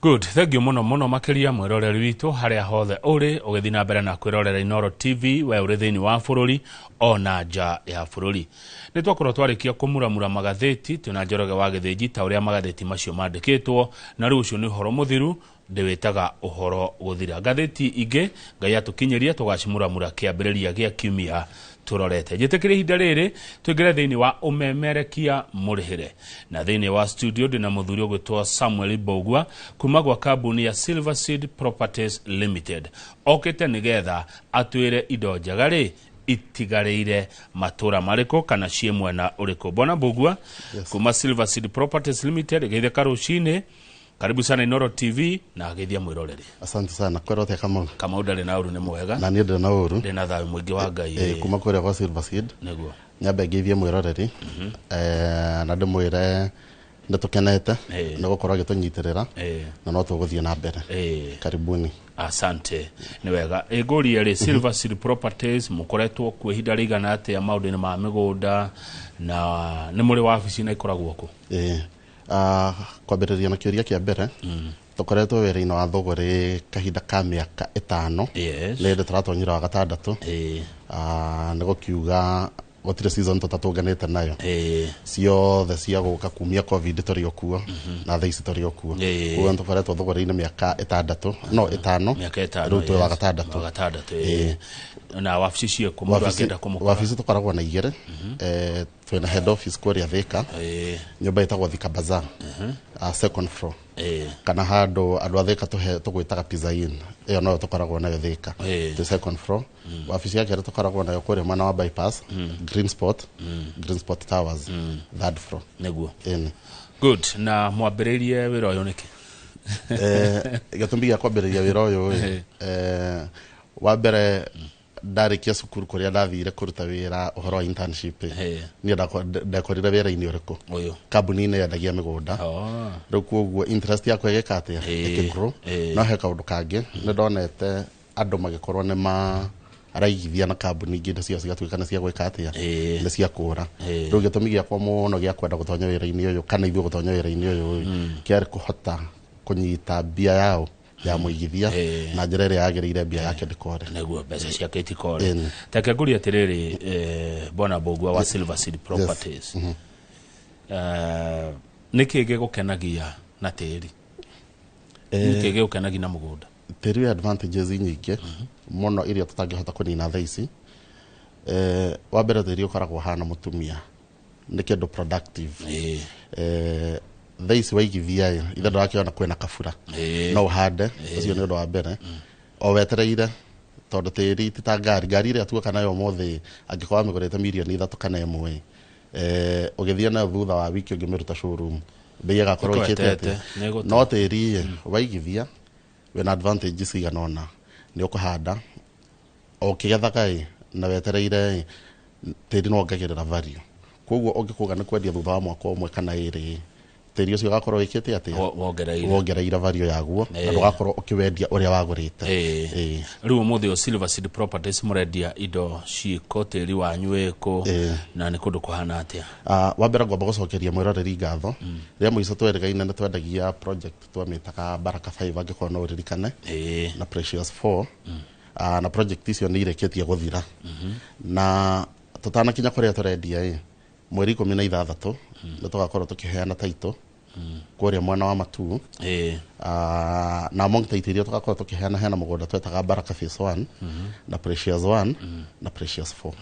Good, thank you muno muno makiria mwiroreri witũ harĩa hothe ũrĩ ũgĩthiĩ na mbere na kwĩrorera Inooro TV, we ũrĩ thĩinĩ wa bũrũri ona nja ya bũrũri. Nĩ twakorwo twarĩkia kũmuramura magathĩti twĩna Njoroge wa Gĩthĩnji ta ũrĩa magathĩti macio mandĩkĩtwo, na rĩu ũcio nĩ ũhoro mũthiru ndĩwĩtaga ũhoro gũthira. Ngathĩti ingĩ Ngai atũkinyĩria tũgacimuramura kĩambĩrĩria gĩa kiumia tũrorete. Njĩtĩkĩrie ihinda rĩrĩ tũingĩre thĩinĩ wa ũmemerekia mũrĩhĩre, na thĩinĩ wa studio ndĩna mũthuri ũgwĩtwo Samuel Mbogua kuma gwa kambuni ya Silver Seed Properties Limited. Okĩte nĩgetha atwĩre indo njega rĩ itigarĩire matũra marĩkũ kana ciĩ mwena ũrĩkũ. Bwana Mbogua. Yes. Kuma Silver Seed Properties Limited, geithĩka rũcinĩ, karibu sana Inooro TV na geithia mwĩroreri. Asante sana. Kwĩra ũtĩa, Kamau? Kamau, ndarĩ na ũru, nĩ mwega. Na niĩ ndĩ na ũru. Ndĩ na thayũ mũingĩ wa Ngai. Kuma kũrĩa gwa Silver Seed. Nĩguo. Nyambe ngeithie mwĩroreri na ndĩmwĩre nĩ tũkenete nĩ gũkorwo agĩtũnyitĩrĩra na no tũgũthiĩ na mbere. Karibuni. Asante, nĩ wega. Ngũrie rĩ, Silver Seed Properties mũkoretwo kuo ihinda rĩigana atĩa maũndũ-inĩ ma mĩgũnda, na nĩ mũrĩ wabici na ikoragwo kũ? Kwambĩrĩria na kĩũria kĩa mbere, tũkoretwo wĩra-inĩ wa thũgũrĩ kahinda ka mĩaka 5. Nĩ hĩndĩ tũratonyire wa gatandatũ. Nĩ gũkiuga gũtirĩ season tũtatũnganĩte nayo ciothe cia gũka kumia COVID tũrĩ o kuo na thaa ici tũrĩ o kuo. Koguo nĩ tũkoretwo thũgũrĩ-inĩ mĩaka 6, no 5. Mĩaka 5. Rĩu twĩ wa gatandatũ. Wa gatandatũ. Na wabici ciĩkũ mũndũ angĩenda kũmũkora? Wabici tũkoragwo na igĩrĩ. Twĩna head office kũrĩa Thika, nyũmba ĩtagwo Thika Bazaar, second floor, kana handũ andũ a Thika tũgwĩtaga Pizza Inn, ĩyo noyo tũkoragwo nayo Thika. Twĩ second floor. Wabici ya kerĩ tũkoragwo nayo kũrĩa mwena wa Bypass, Green Spot, Green Spot Towers, third floor. Ĩni. Good, na mwambĩrĩirie wĩra ũyũ nĩkĩ? Gĩtũmi gĩa kwambĩrĩria wĩra ũyũ ĩ, wa mbere ndarĩkia cukuru kũrĩa ndathire kũruta wĩra ũhoro wa internship ĩ, niĩ ndekorire wĩra-inĩ ũrĩkũ? Ũyũ. Kambuni-inĩ yendagia mĩgũnda. Rĩu koguo interest yakwa ĩgĩka atĩa? Ĩkĩgrow. No he kaũndũ kangĩ nĩ ndonete andũ magĩkorwo nĩ maraigithia na kambuni ingĩ, indo ciao cigatuĩka nĩ cia gwĩka atĩa? Nĩ cia kũra. Rĩu gĩtũmi gĩakwa mũno gĩa kwenda gũtonya wĩra-inĩ ũyũ, kana ithuĩ gũtonya wĩra-inĩ ũyũ ĩ, kĩarĩ kũhota kũnyita mbia yao ya mũigithia na njĩra ĩrĩa yagĩrĩire, mbia yake ndĩkore. Nĩguo, mbeca ciake itikore. Take ngũrie atĩrĩrĩ, bwana Mbũgua wa Silver Seed Properties, nĩkĩ gĩgũkenagia na tĩri? Nĩkĩ gĩgũkenagia na mũgũnda? Tĩri wĩ advantages nyingĩ mũno iria tũtangĩhota kũnina thaa ici. Wa mbere, tĩri ũkoragwo ũhana mũtumia, nĩ kĩndũ productive. Thaa ici waigithia ĩ, ithe ndũrakĩona kwĩna kabura, no ũhande. Ũcio nĩ ũndũ wa mbere o wetereire, tondũ tĩri ti ta ngari. Ngari ĩrĩa tuoka nayo ũmũthĩ, angĩkorwo wamĩgũrĩte mirioni 3 kana 1, ũgĩthiĩ nayo thutha wa wiki ũngĩmĩruta showroom, mbei ĩgakorwo ĩkĩte Ĩkwetete, atĩa? nĩ ĩgũte. No tĩri ĩ, waigithia wĩna advantage cigana ũna, nĩ ũkũhanda o ũkĩgethaga ĩ, na wetereire ĩ, tĩri no wongagĩrĩra value. Koguo ũngĩkuga nĩ kwendia thutha wa mwaka 1 kana 2, tĩri ũcio ũgakorwo wĩkĩte atĩa? Wongereire. Wongereire value yaguo na ndũgakorwo ũkĩwendia ũrĩa wagũrĩte. Rĩu ũmũthĩ ũyũ Silver Seed Properties mũrendia indo ciĩkũ, tĩri wanyu wĩkũ, na nĩ kũndũ kũhana atĩa? Wa mbere ngwamba gũcokeria mwĩroreri ngatho. Rĩa mũico twerĩgaine nĩ twendagia project twamĩtaga Baraka 5, angĩkorwo no ũririkane, na Precious 4. Na project icio nĩ irĩkĩtie gũthira, na tũtanakinya kũrĩa tũrendia ĩ, mweri 16 nĩ tũgakorwo tũkĩheana title kũrĩa mwena wa Matuu. Na among title iria tũgakorwo tũkĩheana, hena mũgũnda twetaga Baraka Phase 1 na Precious 1 na Precious 4.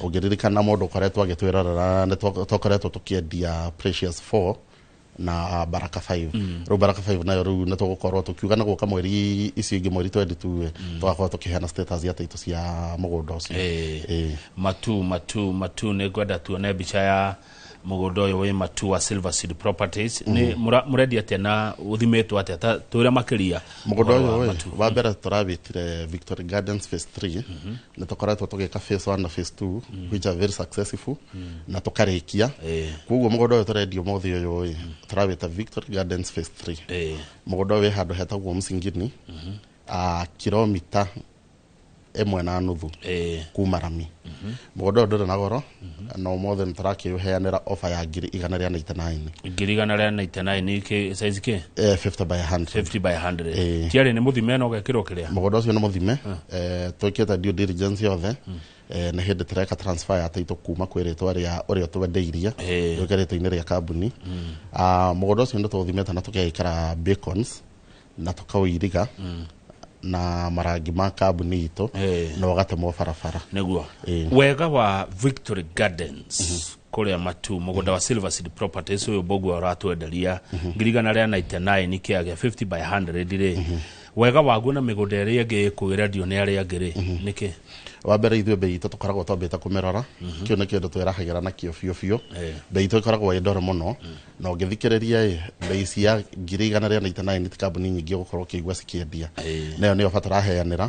Ũngĩririkana, mũndũ ũkoretwo agĩtwĩrorera, nĩ twakoretwo tũkĩendia Precious 4 na Baraka 5. Rĩu Baraka 5 nayo rĩu nĩ tũgũkorwo tũkiuga nĩ gũka mweri icio ingĩ, mweri 22, tũgakorwo tũkĩheana status ya title cia mũgũnda ũcio. Matu, Matu, Matu, nĩ ngwenda tuone mbica ya mũgũnda ũyũ wĩ Matu wa Silver Seed Properties. Nĩ mũrendia atĩa na ũthimĩtwo atĩa? Ta twĩre makĩria Mũgũnda ũhoro wa ũyũ ĩ, Matu. Wa mbere tũrawĩtire Victory Gardens Phase 3. Nĩ tũkoretwo tũgĩka phase 1 na phase 2, which are very successful, na tũkarĩkia. Koguo mũgũnda ũyũ tũrendia ũmũthĩ ũyũ ĩ, tũrawĩta Victory Gardens Phase 3. Mũgũnda ũyũ wĩ handũ hetagwo Msingini, kilomita 1.5 kuma rami. Mũgũnda ũyũ ndũrĩ na goro, na ũmũthĩ nĩ tũrakĩũheanĩra ofa ya 199,000. 199,000 ke size ke? 50 by 100. 50 by 100. Tiarĩ nĩ mũthime na ũgekĩrwo kĩrĩa? Mũgũnda ũcio nĩ mũthime. Twĩkĩte due diligence yothe. Nĩ hĩndĩ tũreka transfer ya title kuma kwĩ rĩtwa rĩa ũrĩa twendeirie yũke rĩtwa-inĩ rĩa kambuni. Mũgũnda ũcio nĩ tũũthimĩte na tũkekĩra beacons na tũkaũiriga na marangi ma kambuni itũ na ũgatemwo barabara. Nĩguo. Wega wa Victory Gardens kũrĩa Matu, mũgũnda wa Silver Seed Properties ũyũ Mbũgua ũratwenderia 199,000 kĩagĩa 50 by 100 rĩ. Wega waguo na mĩgũnda ĩrĩa ĩngĩ ĩkwĩrendio nĩ arĩa angĩ rĩ, nĩkĩ? Wa mbere ithuĩ bei itũ tũkoragwo twambĩte kũmĩrora, kĩu nĩ kĩndũ twĩrahagĩra nakĩo biũ biũ. Bei itũ ĩkoragwo ĩ ndore mũno, na ũngĩthikĩrĩria ĩ bei cia 199,000 ti kambuni nyingĩ ũgũkorwo ũkĩigua cikĩendia. Nayo nĩyo bata tũraheanĩra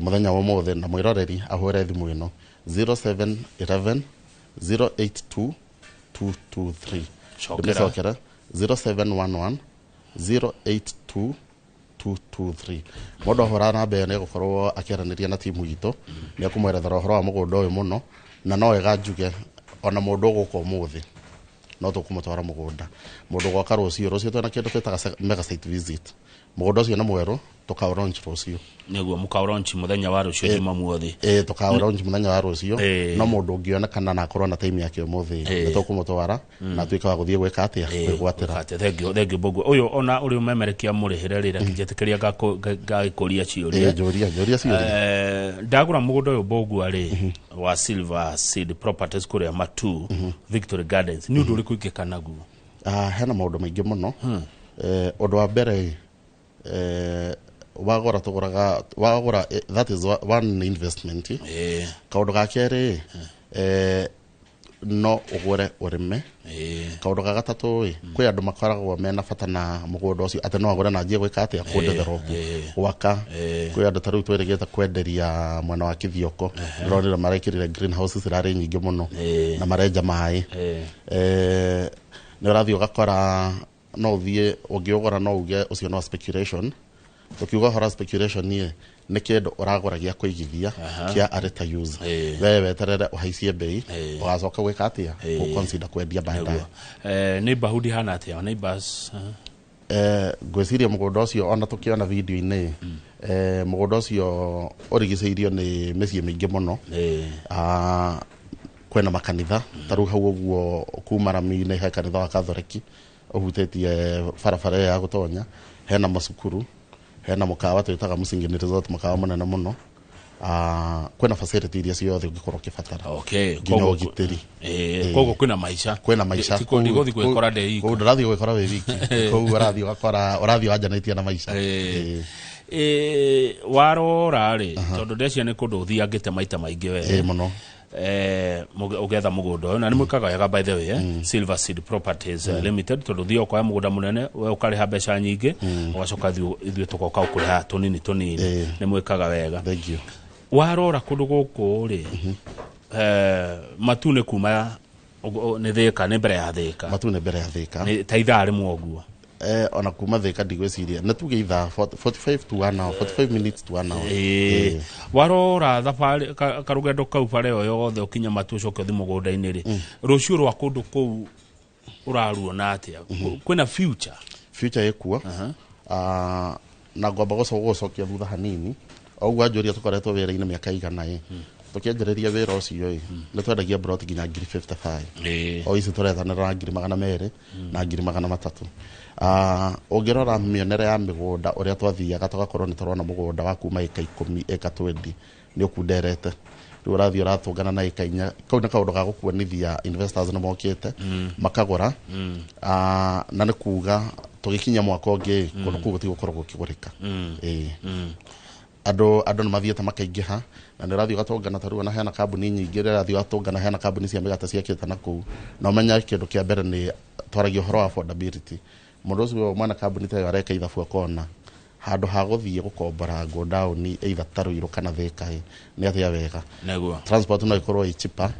mũthenya wa ũmũthĩ, na mwĩroreri ahũre thimũ ĩno 0711 082 223. Ndĩmĩcokere 0711 082 223. Mũndũ ahũra namba ĩyo nĩegũkorwo akĩaranĩria na timu itũ, nĩekũmwerethera ũhoro wa mũgũnda ũyũ mũno, na no wega njuge ona mũndũ ũgũka ũmũthĩ no tũkũmũtwara mũgũnda. Mũndũ ũgoka rũciũ, rũciũ twĩna kĩndũ twĩtaga mega site visit. Mũgũnda ũcio nĩ mwerũ, tũkaũ launch rũciũ. Nĩguo mũkaũ launch mũthenya wa rũciũ Jumamothi. Tũkaũ launch mũthenya wa rũciũ. No mũndũ ũngĩonekana na akorwo na time yake ũmũthĩ, nĩ tũkũmũtwara na atuĩke wa gũthiĩ gwĩka atĩa, kwĩgwatĩra. Thank you Mbũgua. Ũyũ ona ũrĩ ũmemerekia mũrĩhĩre rĩ, reke njĩtĩkĩria ngagĩkũria ciũria. Njũria ciũria. Ndagũra mũgũnda ũyũ Mbũgua rĩ, wa Silver Seed Properties kũrĩa Matu, Victory Gardens, nĩ ũndũ ũrĩkũ ingĩka naguo? Hena maũndũ maingĩ mũno. Ũndũ wa mbere, wagũra tũgũraga, wagũra, that is one investment. Kaũndũ ga kerĩ, no ũgũre ũrĩme. Kaũndũ ga gatatũ, kwĩ andũ makoragwo mena bata na mũgũnda ũcio atĩ no agũre na anjie gwĩka atĩa, kũdevelop, gwaka. Kwĩ andũ ta rĩu twĩrĩgĩte kwenderia mwena wa Kithioko, ndĩronire marekĩrire greenhouses irarĩ nyingĩ mũno na marenja maĩ. Nĩ ũrathiĩ ũgakora no ũthiĩ ũngĩũgũra no uge ũcio no speculation. Ũkiuga ũhoro wa speculation niĩ nĩ kĩndũ ũragũra gĩa kũigithia kĩa arĩ ta use. We weterere ũhaicie bei, ũgacoka gwĩka atĩa, gũconsider kwendia baadaye. Neighborhood ihana atĩa? Neighbors? Ngwĩciria mũgũnda ũcio ona tũkĩona video-inĩ, mũgũnda ũcio ũrigicĩirio nĩ mĩciĩ mĩingĩ mũno. Kwĩna makanitha ta rĩu hau ũguo kuma rami-inĩ he kanitha wa Katholiki ũhutĩtie barabara ĩyo ya gũtonya, hena macukuru, hena mũkawa twĩtaga Musingini Resort, mũkawa mũnene mũno. Kwĩna facility iria ciothe ũngĩkorwo ũkĩbatara. Nginya ũgitĩri. Koguo kwĩna maica. Kwĩna maica. Ndigũthiĩ gwĩkora ndĩ ika. Kũu ndũrathiĩ gwĩkora wĩ wiki. Kũu ũrathiĩ ũgakora, ũrathiĩ wanjanĩtie na maica. Warora rĩ, tondũ ndeciria nĩ kũndũ ũthiangĩte maita maingĩ we. Mũno. Ũgetha mũgũnda ũyũ, na nĩ mwĩkaga wega by the way, Silver Seed Properties Limited, tondũ ũthiaga ũkoya mũgũnda mũnene, we ũkarĩha mbeca nyingĩ, ũgacoka ithuĩ tũgoka gũkũrĩha tũnini tũnini. Nĩ mwĩkaga wega. Thank you. Warora kũndũ gũkũ rĩ, Matu nĩ kuma nĩ Thĩka, nĩ mbere ya Thĩka. Matu nĩ mbere ya Thĩka. Nĩ ta ithaa rĩmwe ũguo. Ona kuma Thĩka ndigwĩciria nĩ tuge ithaa 45 to 1 hour, 45 minutes to 1 hour. Warora thabarĩ karũgendo kau bara ĩyo yothe ũkinye Matu ũcoke ũthiĩ mũgũnda-inĩ rĩ, rũciũ rwa kũndũ kũu ũraruona atĩa? Kwĩna future? Future ĩkuo. Na ngwamba gũcokia thutha hanini. O ũguo anjũria tũkoretwo wĩra-inĩ mĩaka igana ĩ. Tũkĩanjĩrĩria wĩra ũcio ĩ, nĩ twendagia plot nginya 55,000. O ici tũrethanĩra na 200,000 na 300,000. Ũngĩrora mĩonere ya mĩgũnda ũrĩa twathiaga tũgakorwo nĩ tũrona mũgũnda wa kuma ĩka 10, ĩka 20 nĩ ũkunderete. Rĩu ũrathiĩ ũratũngana na ĩka 4. Kau nĩ kaũndũ ga gũkuonithia investors nĩ mokĩte makagũra. Na nĩ kuga tũgĩkinya mwaka ũngĩ kũndũ kũu gũtigũkorwo gũkĩgũrĩka. Andũ nĩ mathiĩte makaingĩha, na nĩ ũrathiĩ ũgatũngana ta rĩu ona hena kambuni nyingĩ, ũrathiĩ ũgatũngana hena kambuni cia mĩgate ciakĩte na kũu. Na ũmenye kĩndũ kĩa mbere nĩ twaragia ũhoro wa affordability. Mũndũ ũcio mwene kambuni ta ĩyo areka ithabu akona handũ ha gũthiĩ gũkombora godown either ta Ruiru kana Thĩka ĩ, nĩ atĩa wega. Nĩguo. Transport no ĩkorwo ĩ cheaper.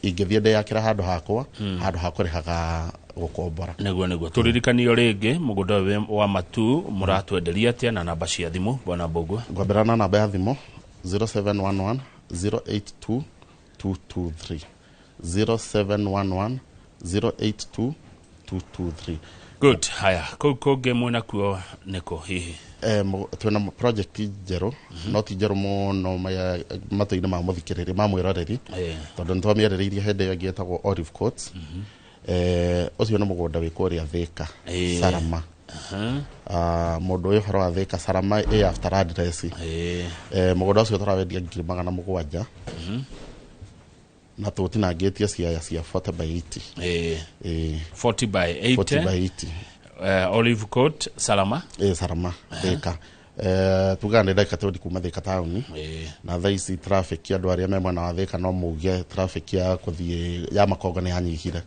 Ingĩthiĩ ndĩyakĩra handũ hakwa, handũ ha kũrĩhaga gũkombora. Nĩguo tũririkanio rĩngĩ mũgũnda ũyũ wa Matu mũratwenderia atĩa na namba cia thimũ bwana Mbũgua. Ngwambĩra na namba ya thimũ 0711 082 223, 0711 082 223. Good. Haya, kũu kũngĩ mwĩna kuo nĩkũ hihi? Twĩna project njerũ, no ti njerũ mũno matũ-inĩ ma mũthikĩrĩria, ma mwĩroreri, tondũ nĩ twamĩarĩrĩirie hĩndĩ ĩyo ĩngĩ ĩtagwo Olive Court. Ũcio nĩ mũgũnda wĩ kũrĩa Thĩka, Sarama. Mũndũ ũyũ ũhoro wa Thĩka Sarama ĩ after address. Mũgũnda ũcio tũrawendia 700,000, na tũtinangĩtie ciaya cia 40 by 80. 40 by 80. 40 by 80. Olive Court Salama. Sarama Thĩka. Tugaga nĩ ndagĩka 20 kuma Thĩka taũni. Na thaa ici traffic andũ arĩa me mwena wa Thĩka no mauge traffic ya kũthiĩ ya Makongo nĩ yanyihire.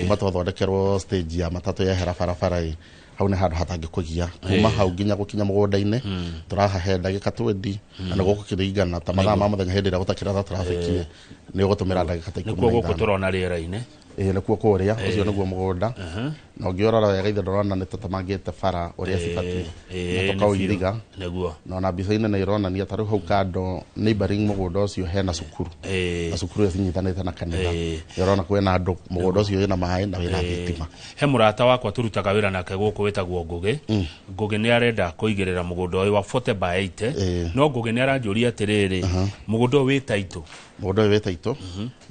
Kuma twathondekerwo stage ya matatũ yehera barabara ĩ, hau nĩ handũ hatangĩkũgia. Kuma hau nginya gũkinya mũgũnda-inĩ tũrahahe ndagĩka 20, na nĩ gũkũringana ta mathaa ma mũthenya hĩndĩ ĩrĩa gũtakĩra ta traffic ĩ, nĩ ũgũtũmĩra ndagĩka ta Nĩkuo 15. gũkũ tũrona rĩera-inĩ. Nĩkuo kũrĩa, ũcio nĩguo mũgũnda. Na ũngĩũrora wega ithe ndũrona nĩ tũtemangĩte bara ũrĩa cibatiĩ, na tũkaũiriga. Nĩguo. Na ona mbica-inĩ nĩ ĩronania ta rĩu hau kando neighboring mũgũnda ũcio hena cukuru. Na cukuru ĩyo cinyitanĩte na kanitha. Nĩ ũrona kwĩna andũ, mũgũnda ũcio wĩna maĩ na wĩna thitima. He mũrata wakwa tũrutaga wĩra nake gũkũ wĩtagwo Ngũgĩ. Ngũgĩ nĩ arenda kũigĩrĩra mũgũnda ũyũ wa 40 by 80. No Ngũgĩ nĩ aranjũria atĩrĩrĩ, mũgũnda ũyũ wĩ taitũ? Mũgũnda ũyũ wĩ taitũ.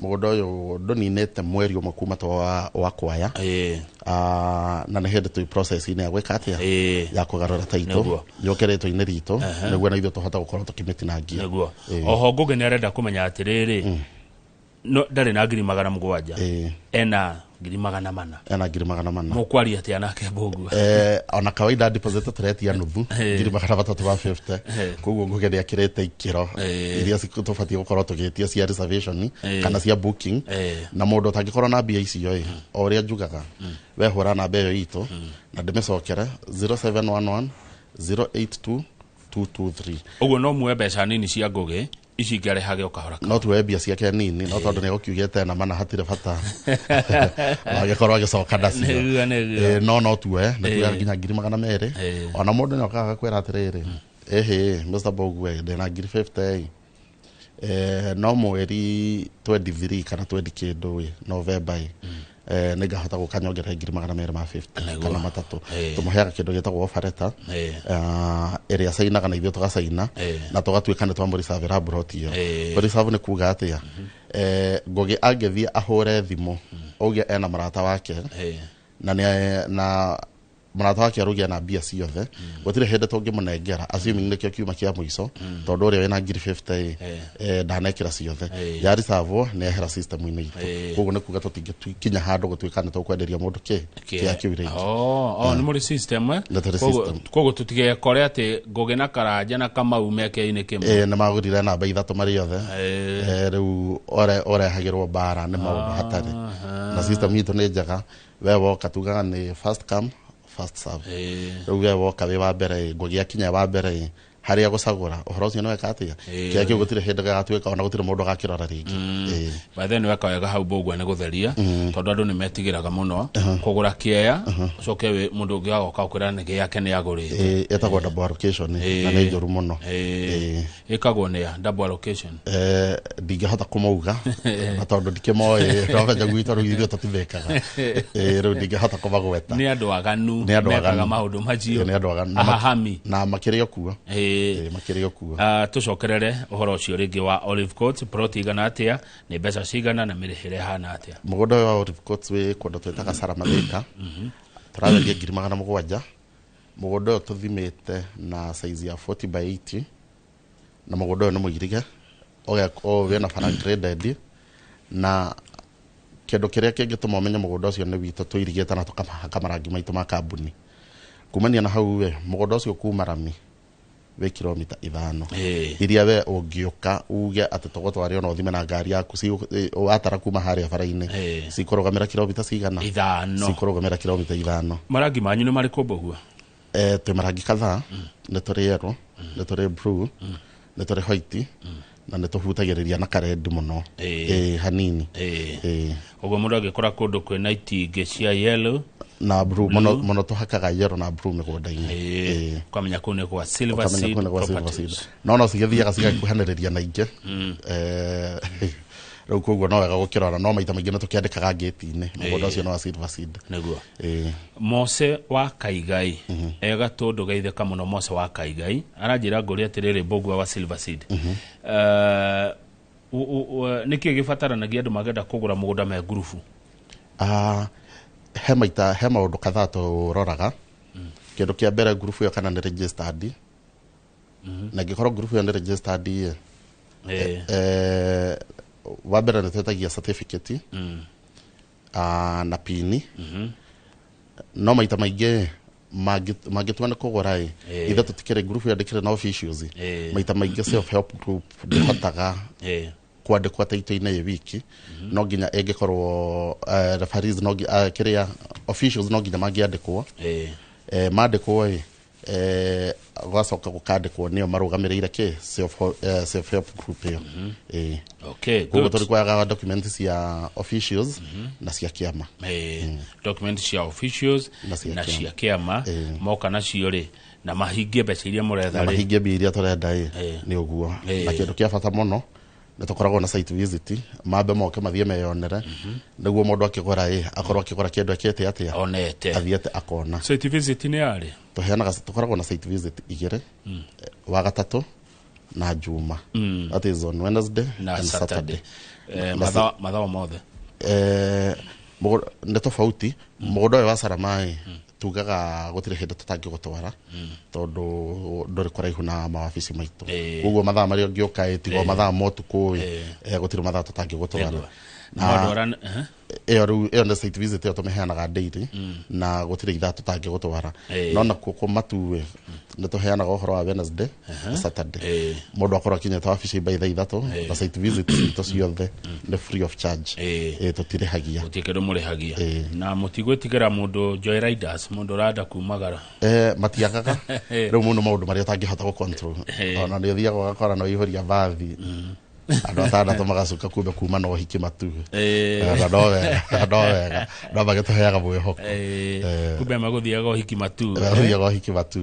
Mũgũnda ũyũ ndũninĩte mweri ũmwe kuma twa wa kwaya. Na nĩ hĩndĩ twĩ process-inĩ ya gwĩka atĩa? Ya kũgarũra taitũ yũke rĩtwa-inĩ ritũ, nĩguo na ithuĩ tũhote gũkorwo tũkĩmĩtinangia. Nĩguo. Oho Ngũgĩ nĩ arenda kũmenya atĩrĩrĩ, no ndarĩ na 700,000. Ena 400,000. Ena 400,000. Mũkwaria atĩa nake Mbũgua? Ona kawaida deposit tũretia nuthu, 350,000. Koguo Ngũgĩ nĩ akĩrĩte ikĩro iria tũbatiĩ gũkorwo tũgĩtia cia reservation kana cia booking. Na mũndũ ũtangĩkorwo na mbia icio ĩ, o ũrĩa njugaga, we hũra namba ĩyo itũ na ndĩmĩcokere 0711 082 223. Ũguo no muoe mbeca nini cia Ngũgĩ ici ingĩarehage o kahora. No tuoe mbia ciake nini, no tondũ nĩ egũkiugĩte na mana hatirĩ bata agĩkorwo agĩcoka nacio. No no tuoe, nĩ tuoe nginya 200,000. Ona mũndũ nĩ okaga agakwĩra atĩrĩrĩ, ĩhĩ Mr. Mbũgua ndĩna 50,000, no mweri 23 kana 20 kĩndũ ĩ, November ĩ, nĩngahota gũka nyongerere 250,000 kana 300. Tũmũheaga kĩndũ gĩtagwo offer letter, ĩrĩa cainaga na ithuĩ tũgacaina, na tũgatuĩka nĩ twamũreservĩra plot ĩyo. Kũreserve nĩ kuga atĩa? Ngũgĩ angĩthiĩ ahũre thimũ auge ena mũrata wake, na na mũrata wake arauge na mbia ciothe, gũtirĩ hĩndĩ tũngĩmũnengera, assuming nĩkĩo kiuma kĩa mũico, tondũ ũrĩa wĩna 50,000 ndanekĩra ciothe, ya reserve nĩ ehera system-inĩ itũ. Koguo nĩ kuga tũtingĩkinya handũ gũtuĩka nĩ tũkwenderia mũndũ kĩ kĩa kĩu rĩngĩ. Nĩ mũrĩ system, eh? Nĩ tũrĩ system. Koguo tũtigekore atĩ Ngũgĩ na Karanja na Kamau meke-inĩ kĩmwe. Nĩ magũrire namba 3 marĩ othe. Rĩu ũrehagĩrwo mbara nĩ maũndũ hatarĩ. Na system itũ nĩ njega, we woka tugaga nĩ first come first serve. Rĩu we woka wĩ wa mbere, Ngũgĩ akinya wa mbere harĩa gũcagũra ũhoro ũcio nĩ weka atĩa? Kĩrĩa kĩu gũtirĩ hĩndĩ gĩgatuĩka, ona gũtirĩ mũndũ agakĩrora rĩngĩ. By then weka wega hau Mbũgua nĩ gũtheria, tondũ andũ nĩ metigĩraga mũno kũgũra kĩea, ũcoke mũndũ ũngĩ agoka ũkwĩra nĩ gĩake nĩ agũrĩte. Ĩtagwo double allocation, na nĩ njũru mũno. Ĩkagwo nĩ ya double allocation? Ndingĩhota kũmauga, na tondũ ndikĩmoĩ, no menya gwitũ rĩu ithuĩ tũtithĩkaga. Rĩu ndingĩhota kũmagweta. Nĩ andũ aganu, mekaga maũndũ macio. Nĩ andũ aganu. Ahahami. Na makĩrĩ o kuo. Makĩrĩ o kuo. Tũcokerere ũhoro ũcio rĩngĩ wa Olive Court, plot igana atĩa, nĩ mbeca cigana na mĩrĩhĩre ĩhana atĩa? Mũgũnda ũyũ wa Olive Court wĩ kũndũ twĩtaga Sarama Thĩka. Tũrawendia 700,000. Mũgũnda ũyũ tũthimĩte na size ya 40 by 80, na mũgũnda ũyũ nĩ mũirige, wĩna bara graded, na kĩndũ kĩrĩa kĩngĩtũma ũmenye mũgũnda ũcio nĩ witũ tũirigĩte na tũkamahaka marangi maitũ ma kambuni. Kumania na hau we, mũgũnda ũcio kuma rami wĩ kilomita 5 iria we ũngĩũka uge atĩ tũgũtware ona ũthime na ngari yaku, watara kuma harĩa bara-inĩ, cikũrũgamĩra kilomita cigana? 5. Cikũrũgamĩra kilomita 5. Marangi manyu nĩ marĩkũ Mbũgua? Twĩ marangi kadhaa, nĩ tũrĩ yellow, nĩ tũrĩ blue, nĩ tũrĩ white, Na nĩ tũhutagĩrĩria na karendi mũno. Ĩĩ, hanini. Ĩĩ. Ũguo mũndũ angĩkora kũndũ kwĩna itingĩ cia yellow na blue, mũno mũno tũhakaga yellow na blue mĩgũnda-inĩ. Ĩĩ. Ũkamenya kũu nĩ kwa Silver Ũkamenya Seed kũu nĩ gwa Silver Properties. Seed. No cigĩthiaga cigakuhanĩrĩria na ingĩ. Rĩu koguo no wega gũkĩrora, no maita maingĩ nĩ tũkĩandĩkaga ngĩti-inĩ mũgũnda ũcio nĩ wa Silver Seed. Nĩguo. Ĩĩ. Mose wa Kaigai ega tũndũ geithĩka mũno. Mose wa Kaigai aranjĩra ngũria atĩrĩrĩ, Mbũgua wa Silver Seed, nĩkĩ gĩbataranagia andũ mangĩenda kũgũra mũgũnda me ngurubu? Ah, he maita he maũndũ kadhaa tũroraga. Kĩndũ kĩa mbere, ngurubu ĩyo kana nĩ registered, na ingĩkorwo ngurubu ĩyo nĩ registered ĩ, wa mbere nĩ twĩtagia certificate na pini. No maita maingĩ mangĩtua nĩ kũgũra ĩ, ithe tũtikĩrĩ ngurubu ĩyo ndĩkĩrĩ na officials. Maita maingĩ self help group ndĩhotaga kwandĩkwo taito-inĩ ĩ wiki, no nginya ĩngĩkorwo referees, no kĩrĩa officials no nginya mangĩandĩkwo. Mandĩkwo ĩ, gwacoka gũkandĩkwo nĩo marũgamĩrĩire kĩ self help group ĩyo. Ĩĩ. Koguo tũrĩ kwaga document cia officials na cia kĩama. Document cia officials na cia na kĩama. Cia kĩama moka nacio rĩ, na mahingie mbeca iria mũretha na rĩ, mahingie mbia iria tũrenda ĩ, nĩ ũguo. Na kĩndũ kĩa bata mũno, nĩ tũkoragwo na site visit, mambe moke mathiĩ meyonere, nĩguo mũndũ akĩgũra ĩ, akorwo akĩgũra kĩndũ ekĩte atĩa, onete, athiĩte akona. Site visit nĩ yarĩ? Tũheanaga, tũkoragwo na site visit igĩrĩ, wa gatatũ na juma, that is on Wednesday na and Saturday. Saturday. Mathaa mothe? Nĩ tofauti. Mũgũnda ũyũ wa Sarama ĩ, tugaga gũtirĩ hĩndĩ tũtangĩgũtwara, tondũ ndũrĩ kũraihu na mawabici maitũ. Koguo mathaa marĩa ũngĩũka ĩ, tiga o mathaa ma ũtukũ ĩ, gũtirĩ mathaa tũtangĩgũtwara. Na andũ Ĩyo rĩu ĩyo nĩ site visit, ĩyo tũmĩheanaga daily na gũtirĩ ithaa tũtangĩgũtwara. No nakuo kũmatu ĩ, nĩ tũheanaga ũhoro wa Wednesday na Saturday. Mũndũ akorwo akinyĩte wabici by thaa 3, na site visit citũ ciothe nĩ free of charge. Ĩĩ, tũtirĩhagia. Gũtirĩ kĩndũ mũrĩhagia, na mũtigwĩtigĩra mũndũ joy riders, mũndũ ũrenda kumagara? Matiagaga. Rĩu mũno maũndũ marĩa ũtangĩhota gũ control, ona nĩ ũthiaga ũgakora no ihũria bathi andũ atandatũ magacuka kumbe kuma na ũhiki matu. Na no wega, no wega, no magĩtũheaga mwĩhoko. Kumbe magũthiaga ũhiki matu. Magĩthiaga ũhiki matu.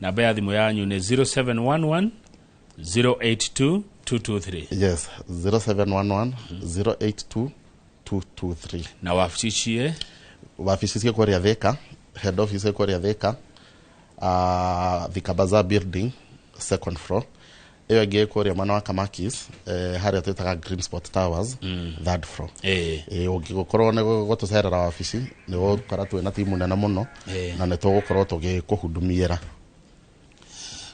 Namba ya thimũ yanyu nĩ 0711 082 223? Yes, 0711 082 223. Na wabici ciĩ? Wabici ciĩ kũrĩa Thika, head office ĩ kũrĩa Thika, Thika Bazaar building, second floor. Ĩyo ĩngĩ ĩ kũrĩa mwena wa Kamakis, harĩa twĩtaga Green Spot Towers, third floor. Ũngĩgũkorwo nĩ gũtũcerera wabici, nĩ gũkora twĩna timu nene mũno na nĩ tũgũkorwo tũgĩkũhudumiĩra.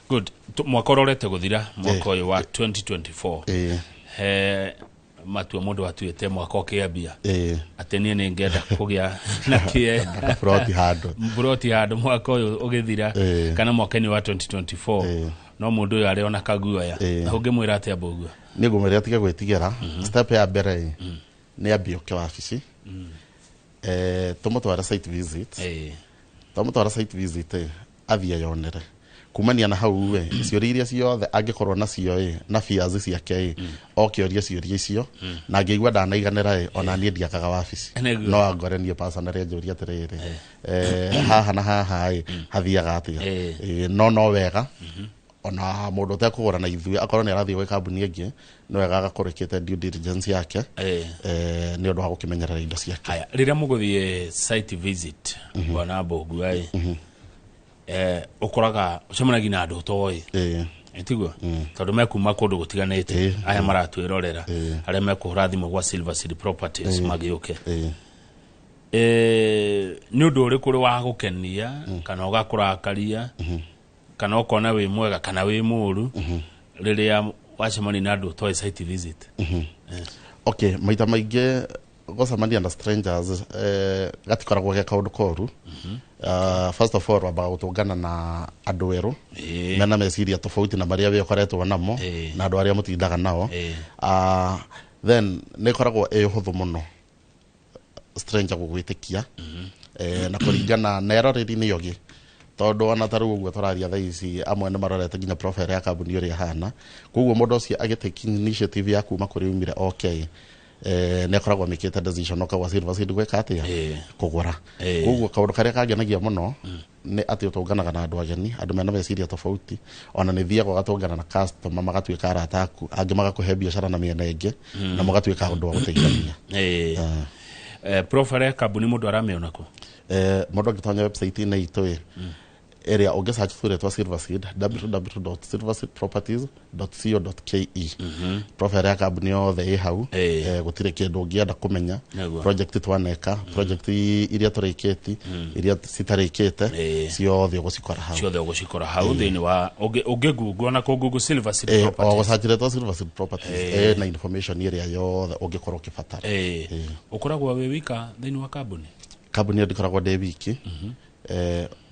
Good. Mwaka ũrorete gũthira, mwaka ũyũ wa 2024, he matua mũndũ atuĩte mwaka ũkĩambia atĩ niĩ nĩ ngenda kũgĩa na kĩe Kaburoti handũ. Mburoti handũ mwaka ũyũ ũgĩthira kana mwaka-inĩ wa 2024, no mũndũ ũyũ arĩ ona kaguoya, ũngĩmwĩra atĩa, Mbũgua? Nĩ ngũmwĩra atige gwĩtigĩra. Step ya mbere ĩ, nĩ ambie oke wabici, tũmũtware site visit. Twamũtwara site visit ĩ, athiĩ eyonere. Kumania na hau ĩ, ciũria iria ciothe angĩkorwo nacio ĩ, na fears ciake ĩ, oke orie ciũria icio, na angĩigua ndanaiganĩra ĩ, ona niĩ ndiakaga wabici. No angore niĩ personally, anjũrie atĩrĩrĩ, haha na haha ĩ, hathiaga atĩa? No wega ona mũndũ ũtekũgũra na ithuĩ, akorwo nĩ arathiĩ gwĩ kambuni ĩngĩ, nĩ wega agakorwo ĩkĩte due diligence yake nĩ ũndũ wa gũkĩmenyerera indo ciake. Haya, rĩrĩa mũgũthiĩ site visit, bwana Mbũgua ĩ, ũkoraga ũcemanagia na andũ ũtoĩ, tiguo? Tondũ mekuma kũndũ gũtiganĩte, aya maratwĩrorera, arĩa mekũhũra thimũ gwa Silver Seed Properties magĩũke. Nĩ ũndũ ũrĩkũ ũrĩ wa gũkenia kana ũgakũrakaria kana ũkona wĩ mwega kana wĩ mũru rĩrĩa wacemania na andũ ũtoĩ site visit? Okay, maita maingĩ gũcemania na strangers gatikoragwo ge kaũndũ koru. First of all, wambaga gũtũngana na andũ erũ mena meciria tofauti na marĩa we ũkoretwo namo na andũ arĩa mũtindaga nao. Then nĩ ĩkoragwo ĩ ũhũthũ mũno stranger gũgwĩtĩkia, na kũringana na eroreri nĩ ogĩ. Tondũ ona ta rĩu ũguo tũraria thaa ici, amwe nĩ marorete nginya profile ya kambuni ũrĩa ĩhana. Koguo mũndũ ũcio agĩtake initiative ya kuma kũrĩa umire, okay, nĩ akoragwo amĩkĩte decision oka gwa Silver Seed gwĩka atĩa? Kũgũra. Koguo kaũndũ karĩa kangenagia mũno nĩ atĩ ũtũnganaga na andũ ageni, andũ mena meciria tofauti. Ona nĩ thiaga ũgatũngana na customer, magatuĩka arata aku, angĩ magakũhe biacara na mĩena ĩngĩ, na mũgatuĩka ũndũ wa gũteithania. Profile ya kambuni mũndũ aramĩona kũ? Mũndũ angĩtonya website-inĩ itũ ĩ, ĩrĩa ũngĩ search tu rĩtwa Silver Seed, www.silverseedproperties.co.ke, profile ya kambuni yothe ĩ hau. Gũtirĩ kĩndũ ũngĩenda kũmenya. Project twaneka, project iria tũrĩkĩti, iria citarĩkĩte, ciothe ũgũcikora hau. Ciothe ũgũcikora hau thĩinĩ wa ũngĩ google ona kũ google Silver Seed O Properties. gũsearch rĩtwa Silver Seed Properties, na information ĩrĩa yothe ũngĩkorwo ũkĩbatara. Ũkoragwo wĩ wika thĩinĩ wa kambuni? Kambuni ĩyo ndikoragwo ndĩ wiki,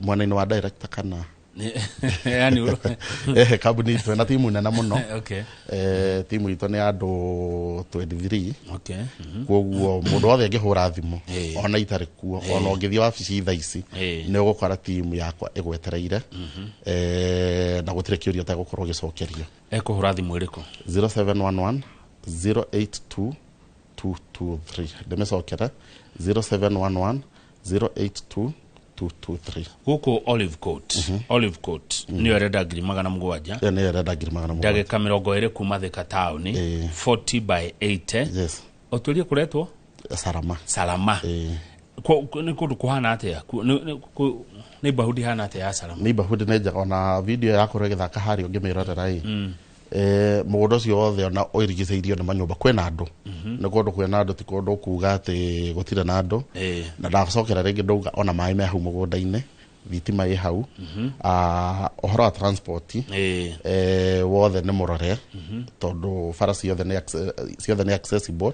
mwena-inĩ wa director kana Yani kambuni itũ ĩna timu nene mũno. Timu itũ nĩ andũ 23. Koguo mũndũ wothe angĩhũra thimũ, ona itarĩ kuo, ona ũngĩthiĩ wabici thaa ici, nĩ ũgũkora timu yakwa ĩgwetereire, na gũtirĩ kĩũria ũtegũkorwo ũgĩcokerio. Ekũhũra thimũ ĩrĩkũ? 0711 082 223. Ndĩmĩcokere, 0711 082 223. Gũkũ Olive Court, Olive Court nĩyo ĩrenda 700,000. Ĩyo nĩyo ĩrenda 700,000. Ndagĩka 20 kuma Thika taũni. 40 by 80. Yes. Ũtũrie kũretwo? Sarama. Salama. Nĩ kũndũ kũhana atĩa? Neighborhood ihana atĩa ya Salama? Neighborhood nĩ njega. Ona video yakorwo ĩgĩthaka harĩa ũngĩmĩrorera ĩ, mũgũnda ũcio wothe ona ũrigicĩirio nĩ manyũmba, kwĩna andũ. Nĩ kũndũ kwĩna andũ, ti kũndũ kuga atĩ gũtirĩ na andũ. Na ndacokera rĩngĩ ndauga ona maĩ me hau mũgũnda-inĩ, thitima ĩ hau. Ah, ũhoro wa transport, wothe nĩ mũrore, tondũ bara ciothe nĩ accessible.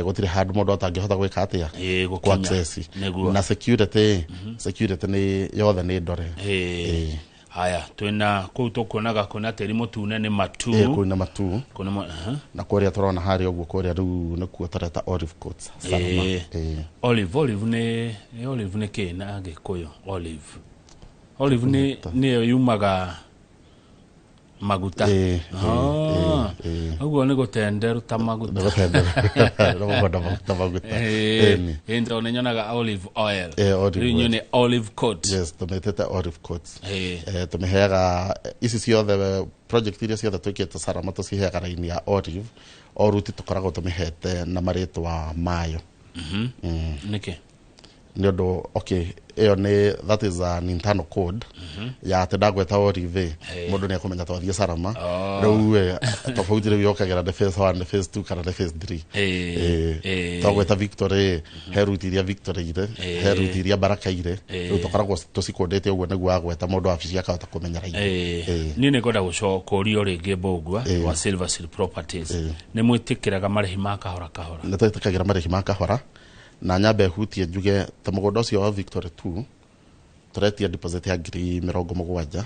Gũtirĩ handũ mũndũ atangĩhota gwĩka atĩa? Gũkinya. Ku access. Na security nĩ yothe nĩ ndore. Haya, twĩna kũu tũkuonaga kwĩna tĩri mũtune, nĩ matu. Kũu nĩ matu. Kũu nĩ aha. Na kũrĩa tũrona harĩa ũguo, kũrĩa rĩu nĩkuo tũreta Olive Court Salama. Olive nĩ olive nĩ kĩ na Gĩkũyũ? Olive nĩyo yumaga maguta. Ũguo nĩ gũtenderu ta maguta. Nĩ gũtendera, nĩ gũkwenda maguta, maguta. Ĩni. Tondũ nĩ nyonaga olive oil. Olive Rĩu inyuĩ oil. nĩ Olive Court. Yes, tũmĩtĩte Olive Court. Tũmĩheaga ici ciothe, project iria ciothe twĩkĩte Salama tũciheaga raini ya olive. O ruti tũkoragwo tũmĩhete na marĩtwa mayo. Nĩkĩ? Nĩ ũndũ, okay, ĩyo nĩ, that is an internal code ya atĩ ndagweta olive ĩ, mũndũ nĩ ekũmenya twathiĩ Salama. Rĩu tofauti rĩu yokagĩra nĩ phase 1, nĩ phase 2 kana nĩ phase 3. Twagweta Victory, he ruti iria Victory irĩ, he ruti iria Baraka irĩ. Rĩu tũkoragwo tũcikũndĩte ũguo nĩguo agweta mũndũ wabici akahota kũmenya raithi. Niĩ nĩ ngwenda gũkũrio rĩngĩ, Mbũgua wa Silver Seal Properties, nĩ mwĩtĩkĩraga marĩhi ma kahora kahora? Nĩ twĩtĩkagĩra marĩhi ma kahora, na nyambe hutie njuge ta mũgũnda ũcio wa Victory 2 tũretia deposit ya 70,000,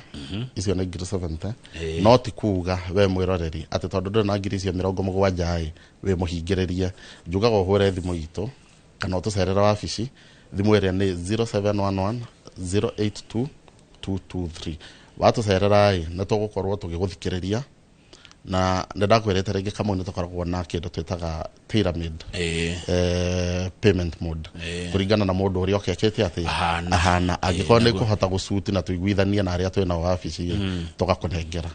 icio nĩ 70,000. No ti kuga we mwĩroreri atĩ tondũ ndũrĩ na 70,000 ĩ, wĩ mũhingĩrĩrie. Njugaga ũhũre thimũ itũ kana ũtũcerere wabici. Thimũ ĩrĩa nĩ 0711 082 223. Watũcerera ĩ, nĩ tũgũkorwo tũgĩgũthikĩrĩria, na nĩ ndakwĩrĩte rĩngĩ, Kamau, nĩ tũkoragwo na kĩndũ twĩtaga tailor made payment mode, kũringana na mũndũ ũrĩa okekĩte atĩ Ahana. Ahana. Angĩkorwo nĩ kũhota gũcuti na tũiguithanie na arĩa twĩ nao wabici, tũgakũnengera.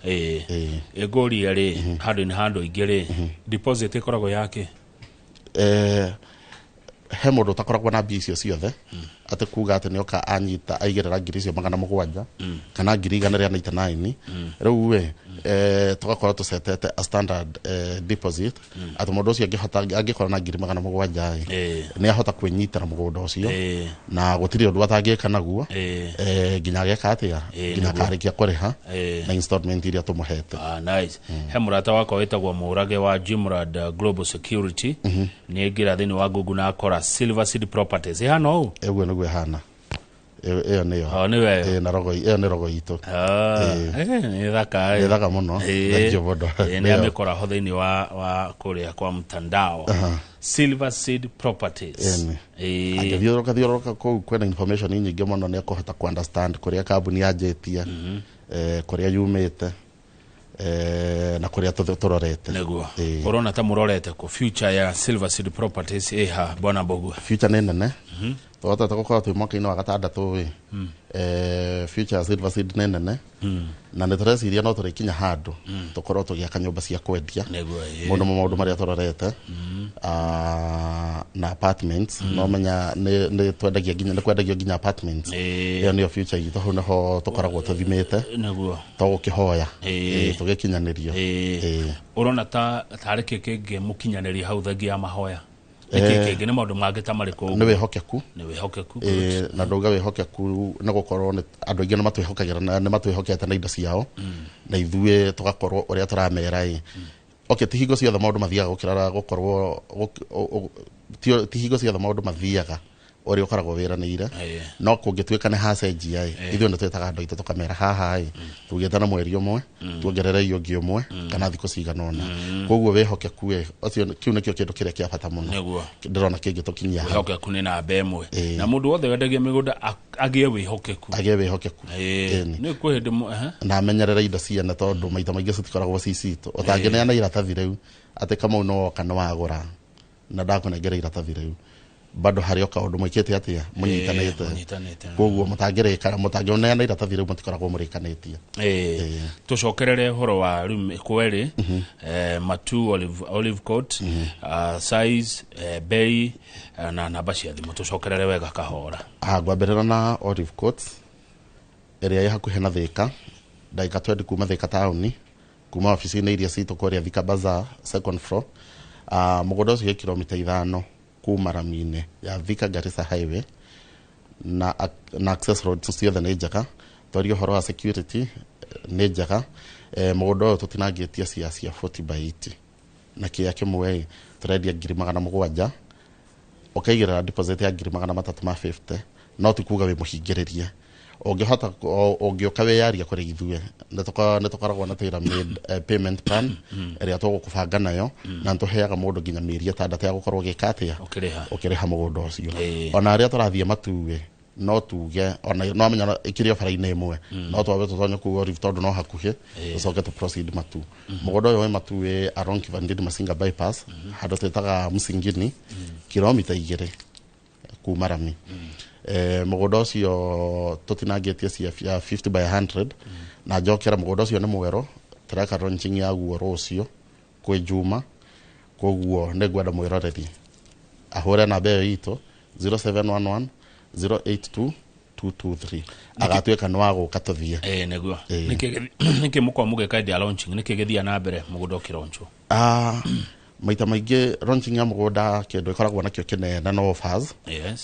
Ngũria rĩ, handũ-inĩ handũ ingĩ rĩ, deposit ĩkoragwo yake? He mũndũ ũtakoragwo na mbia icio ciothe, atĩ kuga atĩ nĩoka anyita aigĩrĩra 700,000 kana 199,000. Rĩu ĩ, tũgakorwo tũcetete a standard deposit atĩ mũndũ ũcio angĩhota, angĩkorwo na 700,000 ĩ, nĩ ahota kwĩnyitĩra mũgũnda ũcio, na gũtirĩ ũndũ atangĩka naguo, nginya ageka atĩa, nginya akarĩkia kũrĩha na installment iria tũmũhete. Ah, nice. He mũrata wakwa wĩtagwo Mũrage wa Jimrad Global Security, nĩ aingĩra thĩinĩ wa Google na akora Silver Seed Properties ĩhana ũũ. Ũguo nĩguo ĩhana. Ĩyo nĩyo. O nĩwe ĩyo. Ĩĩ, na rogo ĩyo nĩ rogo itũ. Nĩ thaka. Nĩ thaka mũno. Thank you mũno. Nĩ Nĩyo. amĩkora ho thĩinĩ wa kũrĩa kwa mtandao, Silver Seed Properties. Ĩni. Angĩthiũrũrũka thiũrũrũka kũu kwĩna information nyingĩ mũno, nĩ ekũhota ku understand kũrĩa kambuni yanjĩtie, kũrĩa yumĩte, na kũrĩa tũrorete. Nĩguo. Ĩĩ. Ũrona ta mũrorete kũ? Future ya Silver Seed Properties ĩha, bwana Mbũgua? Future nĩ nene, tũhotete gũkorwo twĩ mwaka-inĩ wa gatandatũ ĩ. Future ya Silver Seed nĩ nene, na nĩ tũreciria no tũrĩkinya handũ tũkorwo tũgĩaka nyũmba cia kwendia. Nĩguo. Mũno maũndũ marĩa tũrorete, na apartments, no menya nĩ twendagia nginya, nĩ kwendagio nginya apartments. Ĩyo nĩyo future itũ, hau nĩho tũkoragwo tũthimĩte. Togũkĩhoya tũgĩkinyanĩrio. Ũrona ta tarĩ kĩ kĩngĩ mũkinyanĩria hau thengia ya mahoya? Nĩkĩ kĩngĩ? Nĩ maũndũ mangĩ ta marĩkũ? Nĩ wĩhokeku. Nĩ wĩhokeku. Ĩĩ, na ndauga wĩhokeku nĩ gũkorwo nĩ andũ aingĩ nĩ matwĩhokagĩra na nĩ matwĩhokete na indo ciao, na ithuĩ tũgakorwo ũrĩa tũramera ĩ, okay, ti hingo ciothe maũndũ mathiaga gũkĩra gũkorwo ti hingo ciothe maũndũ mathiaga ũrĩa ũkoragwo wĩranĩire. No kũngĩtuĩka nĩ hacenjia ĩ, ithuĩ nĩ twĩtaga andũ aitũ tũkamera haha ĩ, tugĩte na mweri ũmwe, tuongererei ũngĩ ũmwe kana thikũ cigana ũna. Koguo wĩhokeku ĩ, ũcio kĩu nĩkĩo kĩndũ kĩrĩa kĩa bata mũno ndĩrona kĩngĩtũkinyia hau. Wĩhokeku nĩ namba ĩmwe, na mũndũ wothe wendagia mĩgũnda agĩe wĩhokeku. Agĩe wĩhokeku. Ĩni. Nĩ kwĩ hĩndĩ Na amenyerere indo ciene, tondũ maita maingĩ citikoragwo ci citũ. Ũtangĩneana iratathi rĩu atĩ Kamau nĩ woka nĩ wagũra na ndakũnengera iratathi rĩu, bado harĩ o kaũndũ mwĩkĩte atĩa, mũnyitanĩte. Mũnyitanĩte. Koguo mũtangĩrĩka, mũtangĩneana iratathi rĩu, mũtikoragwo mũrĩkanĩtie. Tũcokerere ũhoro wa rĩu kweri, Matu Olive Court, size, bei, na namba cia thimũ, tũcokerere wega kahora. Ah, ngwambĩrĩra na Olive Court ĩrĩa ĩ hakuhĩ na Thika, ndagĩka 20 kuma Thika taũni, kuma wabici-inĩ iria citũ kũrĩa Thika Bazaar, second floor. Mũgũnda ũcio wĩ kilomita 5 kuma rami-inĩ ya Thika Garissa Highway, na access roads ciothe nĩ njega. Twaria ũhoro wa security, nĩ njega. Mũgũnda ũyũ tũtinangĩtie cia 40 by 80, na kĩea kĩmwe ĩ tũrendia 700,000, ũkaigĩrĩra deposit ya 350,000. No ti kuga wĩ mũhingĩrĩrie, ũngĩhota ũngĩũka wĩyaria kũrĩ ithuĩ, nĩ tũkoragwo na tailor made payment plan ĩrĩa tũgũkũbanga nayo, na nĩ tũheaga mũndũ nginya mĩeri 6 ya gũkorwo ũgĩka atĩa? Ũkĩrĩha. Ũkĩrĩha mũgũnda ũcio. Ona arĩa tũrathiĩ Matuĩ, no tuge ona no menya ĩkĩrĩ o bara-inĩ ĩmwe, no twambe tũtonye kũu Olive tondũ no hakuhĩ, tũcoke tũ proceed Matu. Mũgũnda ũyũ wĩ Matu, wĩ along Kivandini Masinga bypass, handũ twĩtaga Msingini, kilomita 2 kuma rami. Mũgũnda ũcio tũtinangĩtie cia ya 50 by 100, na njokera mũgũnda ũcio nĩ mwerũ, tũreka launching yaguo rũciũ kwĩ Juma. Koguo nĩ ngwenda mwĩroreri ahũre namba ĩyo itũ 0711 082 223, agatuĩka nĩ wa gũka tũthiĩ. Ĩĩ, nĩguo. Nĩkĩ mũkorwo mũgĩka hĩndĩ ya launching? Nĩkĩ gĩthiaga na mbere mũgũnda ũkĩronchwo? Ah, maita maingĩ launching ya mũgũnda kĩndũ ĩkoragwo nakĩo kĩnene no offers,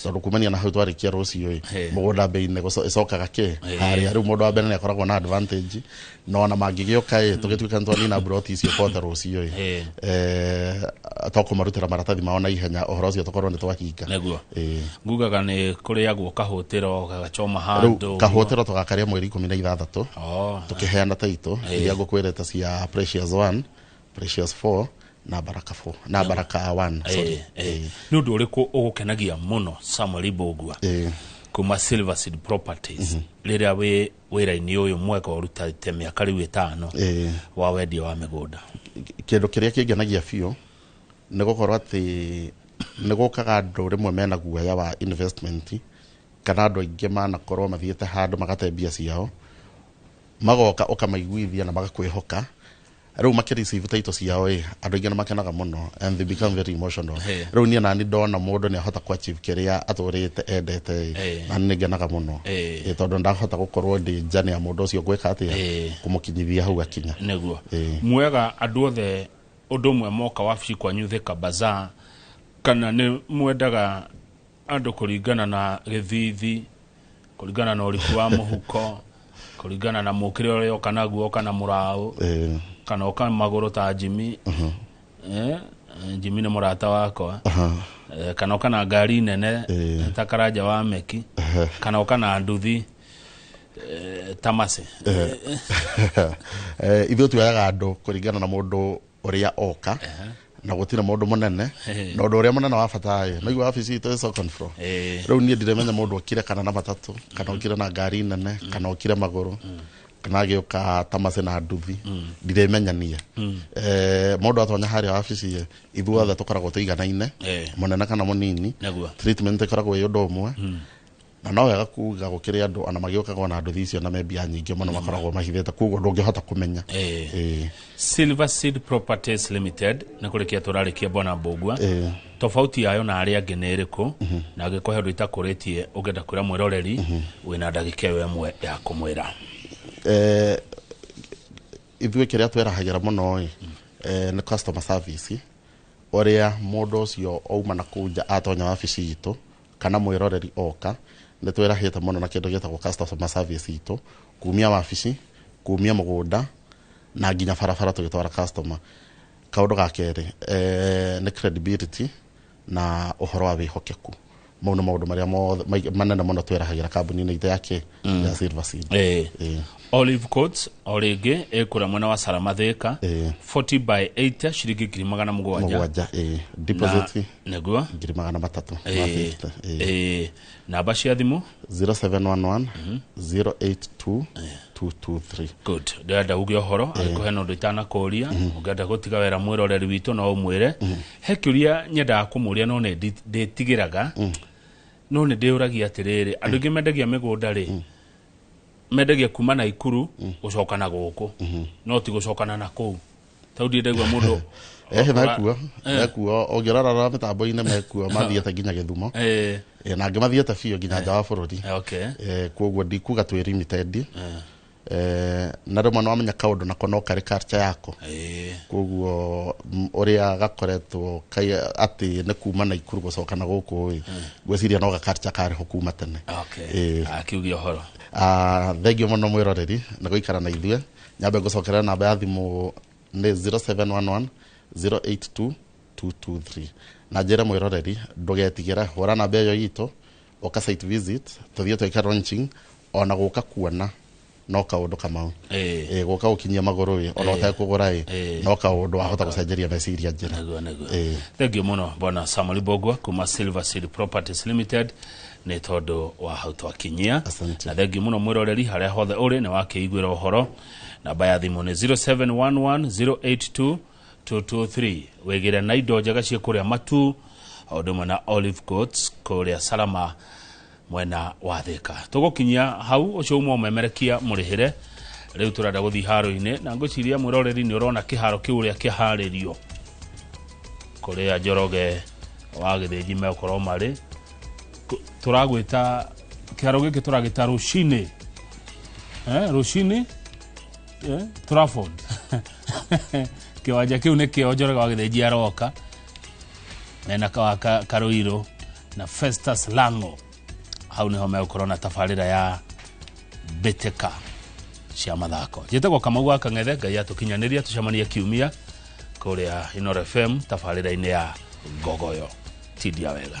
tondũ kumania na hau twarĩkia rũciũ ĩ, mũgũnda bei nĩ ĩcokaga kĩ harĩa rĩu. Mũndũ wa mbere nĩ akoragwo na advantage, na ona mangĩgĩũka ĩ, tũgĩtuĩka nĩ twanina mburoti icio bote rũciũ ĩ, tokũmarutĩra maratathi mao na ihenya, ũhoro ũcio tũkorwo nĩ twahinga. Ngugaga nĩ kũrĩagwo kahũtĩro gagachoma Rĩu handũ. Kahũtĩro tũgakarĩa mweri 16, tũkĩheana taitũ iria ngũkwĩrĩte cia Precious 1, Precious 4 na Baraka 4 na Baraka 1, sorry. Nĩ ũndũ ũrĩkũ ũgũkenagia mũno, Samuel Mbũgua, kuma Silver Seed Properties, rĩrĩa wĩ wĩra-inĩ ũyũ mwega ũrutĩte mĩaka rĩu 5 wa wendia wa mĩgũnda? Kĩndũ kĩrĩa kĩngenagia biũ nĩ gũkorwo atĩ nĩ gũkaga andũ rĩmwe mena guoya wa investment, kana andũ aingĩ manakorwo mathiĩte handũ magate mbia ciao, magoka ũkamaiguithia na magakwĩhoka, rĩu makĩreceive title ciao ĩ, andũ aingĩ nĩ makenaga mũno and they become very emotional. Rĩu niĩ nani ndona mũndũ nĩ ahota ku achieve kĩrĩa atũrĩte endete ĩ, nani nĩ ngenaga mũno. Tondũ ndahota gũkorwo ndĩ njane ya mũndũ ũcio gwĩka atĩa, kũmũkinyithia hau akinya. Mwega andũ othe ũndũ ũmwe moka wabici kwanyu Thika Bazaar, kana nĩ mwendaga andũ kũringana na gĩthithi, kũringana na ũriku wa mũhuko, kũringana na mũkĩre ũrĩa ũka naguo, ũka na mũraũ kana ũka magũrũ ta Jimmy? Jimmy nĩ mũrata wakwa. Kana ũka na ngari nene Ĩĩ. ta karanja wa meki, kana ũka na nduthi ta mace. Ithuĩ tuoyaga andũ kũringana na mũndũ ũrĩa oka, na gũtirĩ mũndũ mũnene, na ũndũ ũrĩa mũnene wa bata ĩ no igua wabici itũ ĩ second floor. Rĩu niĩ ndiremenya mũndũ okire kana na matatũ, kana okire na ngari nene, kana okire magũrũ, kana agĩũka ta mace na nduthi, ndiremenya niĩ. Mũndũ atonya harĩa wabici ĩ, ithuothe tũkoragwo tũiganaine, mũnene kana mũnini. Treatment ĩkoragwo ĩ ũndũ ũmwe, na no wega kuga gũkĩrĩ andũ ona magĩũkaga ona nduthi icio na me mbia nyingĩ mũno makoragwo mahithĩte, koguo ndũngĩhota kũmenya. Silver Seed Properties Limited nĩ kũrĩkia tũrarĩkia, bwana Mbũgua. Tofauti yayo na arĩa angĩ nĩ ĩrĩkũ? Na angĩkorwo he ũndũ itakũrĩtie ũngĩenda kwĩra mwĩroreri, wĩna ndagĩka ĩyo ĩmwe ya kũmwĩra. Ithuĩ kĩrĩa twerahagĩra mũno ĩ, nĩ customer service, ũrĩa mũndũ ũcio auma na kũu nja atonya wabici itũ kana mwĩroreri oka, nĩ twĩrahĩte mũno na kĩndũ gĩtagwo customer service itũ, kumia wabici, kumia mũgũnda na nginya barabara tũgĩtwara customer. Kaũndũ ga kerĩ, nĩ credibility na ũhoro wa wĩhokeku. Mau nĩ maũndũ marĩa mothe manene mũno twĩrahagĩra kambuni-inĩ itũ yake ya Silver Seed. Olive Coats o rĩngĩ ĩkũrĩa mwena wa Salama Thika, 40 by 80, ciringi 700,000. 7, ĩĩ. Deposit na nĩguo 300,000 ma 50, ĩĩ. Namba cia thimũ? 0711 082 223. Good. Ndĩrenda uge ũhoro, angĩkorwo hena ũndũ itanakũria ũngĩenda gũtiga wera mwĩroreri witũ no ũmwĩre. He kĩũria nyendaga kũmũria, no nĩ ndĩtigĩraga, no nĩ ndĩũragia atĩrĩrĩ, andũ aingĩ mendagia mĩgũnda rĩ, mendagia kuma Naikuru gũcoka na gũkũ, no ti gũcokana na kũu. Tau ndirĩ ndaigua mũndũ Ehe, mekuo, mekuo, ũngĩrora rora mĩtambo-inĩ mekuo mathiĩte nginya Gĩthumo. Na angĩ mathiĩte biũ nginya nja wa bũrũri. Koguo ndikuga twĩ limited. Na rĩmwe nĩwamenya kaũndũ nako no karĩ culture yako. Koguo ũrĩa gakoretwo atĩ nĩ kuma Naikuru gũcoka na gũkũ ĩ, ngwĩciria no ga culture karĩ ho kuma tene. Akiugia ũhoro. Ah, thengio mũno mwĩroreri nĩ gũikara na ithuĩ. Nyambe ngũcokerera namba ya thimũ nĩ 0711 082 223, na njĩre mwĩroreri ndũgetigĩre, hũra namba ĩyo itũ, ũka site visit, tũthiĩ twĩke launching, ona gũka kuona no kaũndũ kamau. Gũka gũkinyia magũrũ ĩ, ona ũtekũgũra ĩ, no kaũndũ wahota gũcenjeria meciria njĩra. Nĩguo. Thengio mũno, bwana Samuel Mbogwa kuma Silver Seed Properties Limited, nĩ tondũ wa hau twakinyia. Asante. Na thengio mũno mwĩroreri harĩa hothe ũrĩ, nĩ wakĩiguĩra ũhoro. Namba ya thimũ nĩ 0711 082 223. Wĩgĩre na indo njega ciĩ kũrĩa Matu, o ũndũ ũmwe na Olive Coats kũrĩa Salama mwena wa Thika. Tũgũkinyia hau ũcio uma ũmemerekia mũrĩhĩre. Rĩu tũrenda gũthiĩ haro-inĩ, na ngwĩciria mwĩroreri nĩ ũrona kĩharo kĩu ũrĩa kĩharĩrio, kũrĩa Njoroge wa Gĩthĩnji megũkorwo marĩ. Tũragwĩta kĩharo gĩkĩ tũragĩta rũcinĩ, rũcinĩ, Trafford. Kĩwanja kĩu nĩkĩo Njoroge wa Gĩthĩnji aroka mena Karũirũ na Festus Lango. Hau niho megũkorwo na tabarĩra ya mbĩtĩka cia mathako. Njĩtagwo Kamau wa Kang'ethe. Ngai atũkinyanĩria tũcemanie kiumia kũrĩa Inoro FM tabarĩra-inĩ ya Ngogoyo. Tindia wega.